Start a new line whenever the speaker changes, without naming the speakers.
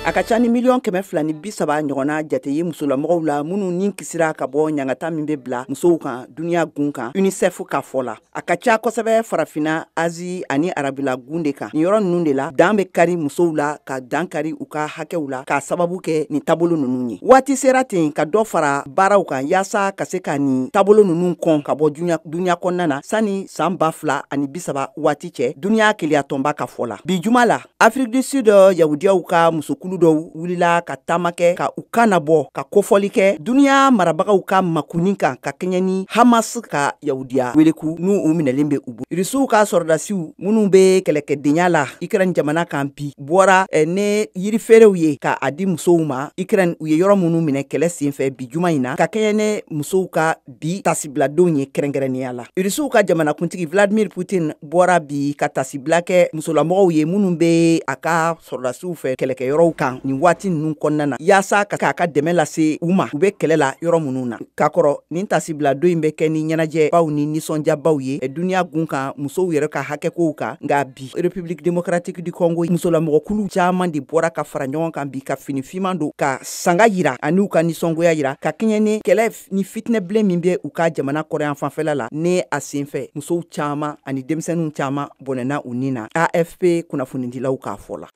A ka ca ni 230 miliyɔn ɲɔgɔnna jate ye musolamɔgɔw la minnu ni kisira ka bɔ ɲangata min bɛ bila musow kan dunya gun kan, UNICEF ka fɔ la. A ka ca kosɛbɛ farafinna, Asie ani arabula gun de kan. Nin yɔrɔ ninnu de la, dan bɛ kari musow la, ka dan kari u ka hakɛw la, k'a sababu kɛ nin taabolo ninnu ye. Waati sera ten ka dɔ fara baaraw kan yaasa ka se ka nin taabolo ninnu kɔn ka bɔ dunya kɔnɔna na sani san 2030 waati cɛ, dunya kelenyatɔnba ka fɔ la. Bi juma la, Afrique du Sud yahudiyaw ka musokulu dɔw wulila ka taama kɛ, ka u kan nabɔ, ka kofɔli kɛ dunya marabagaw ka makunni kan ka kɛɲɛ ni Hamas ka yahudiya weleku n'u u minɛlen bɛ u bolo. Irisiw ka sɔrɔdasiw minnu bɛ kɛlɛkɛdenya la Ukraine jamana kan, bi bɔra ne yirifeerew ye ka a di musow ma Ukraine, u ye yɔrɔ minnu minɛ kɛlɛ senfɛ bi juma in na, ka kɛɲɛ ne musow ka bi tasibiladenw ye kɛrɛnkɛrɛnnenya la. Irisiw ka jamanakuntigi Vladimir Poutine bɔra bi ka tasibila kɛ musolamɔgɔw ye minnu bɛ a ka sɔrɔdasiw fɛ kɛlɛkɛyɔrɔw kan nin waati ninnu kɔnɔna na, yaasa ka k'a ka dɛmɛ lase u ma u bɛ kɛlɛ la yɔrɔ minnu na. Ka kɔrɔ, nin tasibiladon in bɛ kɛ ni ɲɛnajɛbaw ni nisɔndiyabaw ye dunya gun kan musow yɛrɛ ka hakɛkow kan. Nka bi, République démocratique du Congo musolamɔgɔkulu caman de bɔra ka fara ɲɔgɔn kan bi, ka fini fiman don, ka sanga yira ani u ka nisɔngoya yira ka kɛɲɛ ni kɛlɛ ni fitinɛbilen min bɛ u ka jamana kɔrɔyan fanfɛla la, ne a senfɛ musow caman ani denmisɛnninw caman bɔnɛna u ni na, AFP kunnafonidilaw k'a fɔ la.